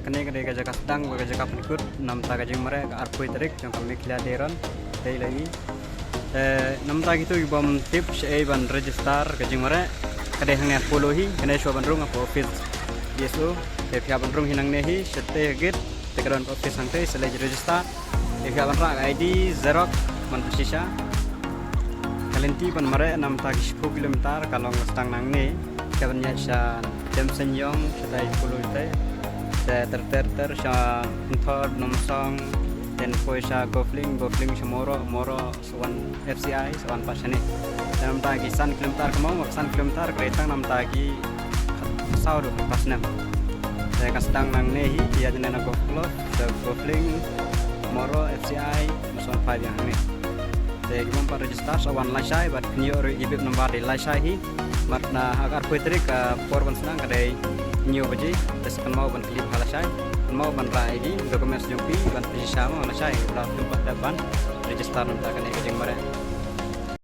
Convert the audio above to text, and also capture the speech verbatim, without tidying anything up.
Kane ka dei ka jaka sdang bad ka jaka pynkut namta ka jingmareh ka arphew tarik jong ka Meghalaya Day Run. Dei la i. Eh, namta kito ki bym tip shaei ban register ka jingmareh, ka dei hangne ha Polo hi, kane shuwa ban rung hapoh office D S O. Te phi hap ban rung hi nangne hi, shatei ha gate, te ka don ka office hangtei, sa leit register. Te phi hap ban rah ka I D, xerox, ban pynshisha. Ka lynti ban mareh namta ki shiphew kilometer ka long ka sdang nangne. Ka ban ïaid sha Demseiñiong, shatai Polo te. Te ter ter ter sha Hynthor, Nomsong, then poi sha Gofling, Gofling sha Moro, Moro sa wan F C I, sa wan pat shane. Te namta ki san kilometer ka mong, san kilometer ka dei tang namta ki saw ruh ka snem. Te ka sdang nangne hi, ïa jane na Golf Club, te Gofling, Moro, F C I, Nomsong phai biang hangne. Te ki bym pat register sa wan lashai, bad kin ïoh ruh ki bib number dei lashai hi. Bad na ha ka arphew tarik ka por ban sdang ka dei hynñiew baje, te sa kynmaw ban kylli ha lashai. Kynmaw ban rah I D, documents jong phi, ban pynshisha mo lashai, la phi pat dep ban register namta kane ka jingmareh.